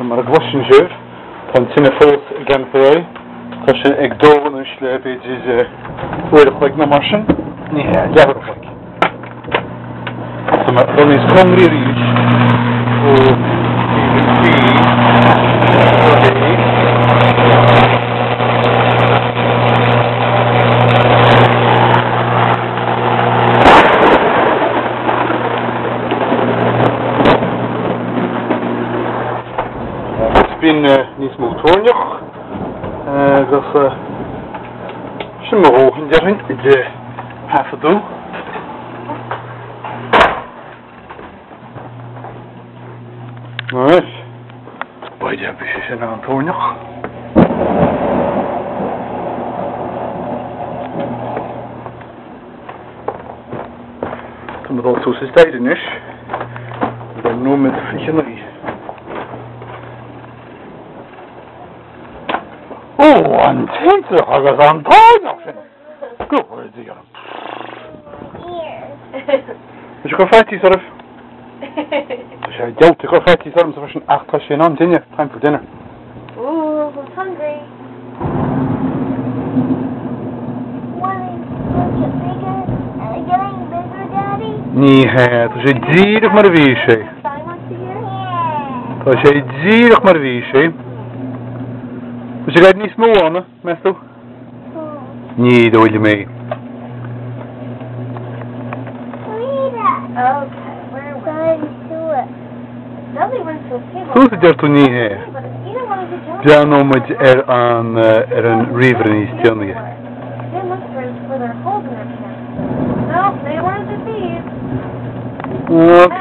Mar a gcloiseann sibh, tá an tine fós ag leanacht ar aghaidh. Tá sé ag dó anois le b'fhéidir uair a chloig nó mar sin. Ní hea, leathuair a chloig. Tá mé ag dul níos cóngaraí arís ó thaobh an tí Agus bíonn níos mó toirneach agus sin mo dhóthain déarfainn de thaifeadadh. Alright. B'fhéidir bhí sé sin an-toirneach. Tá mé ag dul suas an staighre anois. Ar nóiméad 29. Ó, an tintreach agus an toirneach sin! Go bhfóire Dia orm. Tá sé ag cur faitíos oraibh. Tá sé geallta ag cur faitíos ormsa freisin ach tá sé in am dinnéir, time for dinner. Ooh, who's hungry? Ní hea, tá sé díreach mar a bhí sé. Tá sé díreach mar a bhí sé. Tá sé ag éirí níos mó ann, meas tú? Ní dóigh liom é. Suas a deir tú ní hea. Breathnóidh muid ar an ar an ríomhaire níos déanaí. Ok.